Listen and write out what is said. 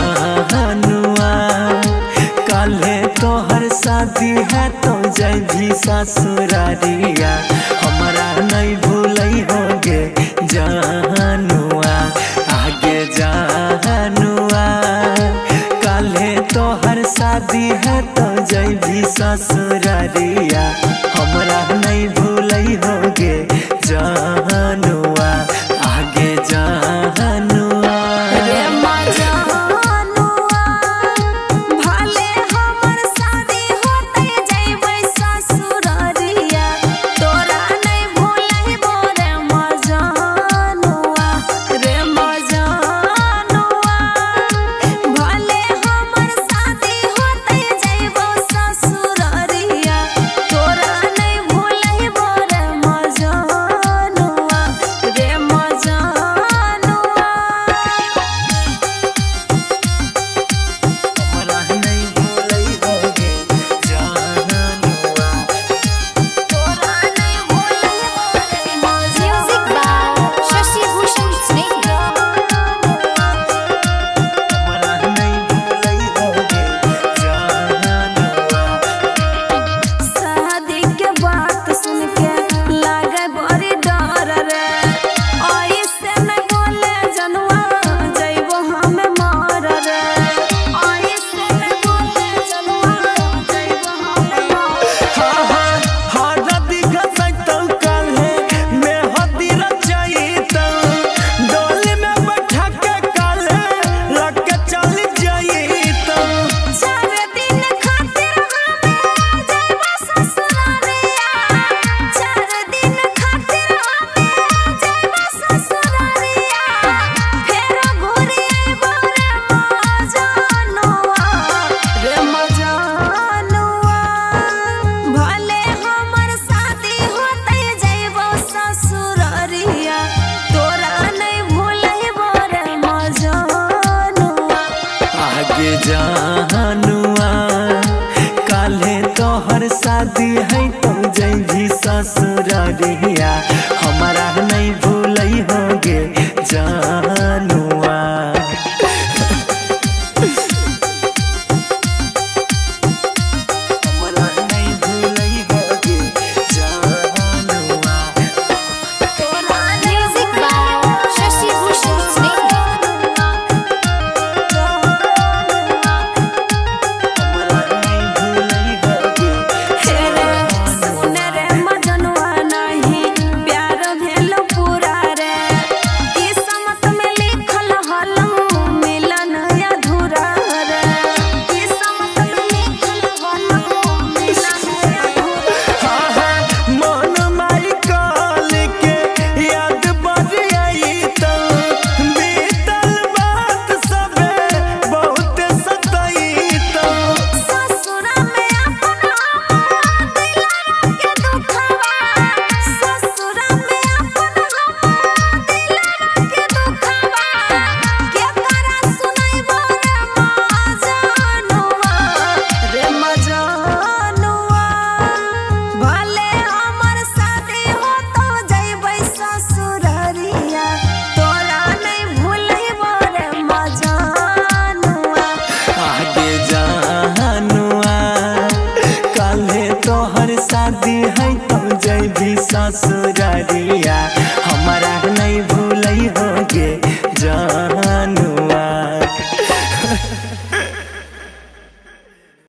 जानुआ, काल्हे तोहर शादी है तो जैभी ससुरारिया, हमरा नहीं भूलई होगे जानुआ। आगे जानुआ, काल्हे तोहर शादी है तो जैभी ससुरारिया, हमरा नहीं भूलई होगे जानुआ। आगे जानुआ रे मजानुआ, भले हमर शादी होते जइबै ससुरारिया, तोरा नहीं भूलइबो रे मजानुआ। रे मजानुआ, भले हमर शादी होते जइबो ससुरारिया, तोरा नहीं भूलइबो रे मजानुआ। रे मजानुआ, हमरा नहीं भूलई होगे जानुआ। तोरा नहीं भूलइबो रे Music by Shashi Bhushan Snehi. हमरा नहीं भूलई होगे जानुआ। शादी के बात सुन के लागे बड़ी डर रे, ऐसे न बोले जनुआ जइबो हमें मर रे, ऐसे न बोले जनुआ जइबो हमें मर। हाँ हाँ हरदी घसैतौ काल्हे मेहदी रचैतौ, डोली में बैठा के काल्हे लग चल जैतौ। चार दिन खातिर हमें जइबो ससुरारिया, चार दिन खातिर हमें जइबो ससुरारिया, फेर घुरि अइबो रे मजानुआ। रे मजानुआ, भले हमर शादी होते जइबो ससुरारिया, तोरा नहीं भूलइबो रे मजानुआ। आगे जानुआ, काल्हे तोहर शादी है तो जैभी ससुरारिया, हमरा नहीं भूलई होगे जानुआ। हमरा नहीं भूलई होगे जानुआ। तोरा Music by Shashi Bhushan Snehi. हमरा नहीं भूलई होगे सुन रे मजनुआ, नहीं प्यार भेल पूरा रे, किस्मत में लिखल हलम मिलन अधूरा रे, किस्मत में लिखल हलम मिलन अधूरा। हाँ हाँ मन माई काल के याद बड़ आईतौ, बीतल बात सबे बहुत सतैतौ। ससुरा में अपन हम दिलवा के दुखवा, ससुरा में अपन हम दिलवा के दुखवा, केकरा सुनइबो रे मजानुआ। रे मजानुआ, भले हमर शादी होतो जइबै ससुरारिया, तोरा नहीं भूलइबो रे मजानुआ। आगे जानुआ, काल्हे तोहर शादी है तो जैभी ससुरारिया।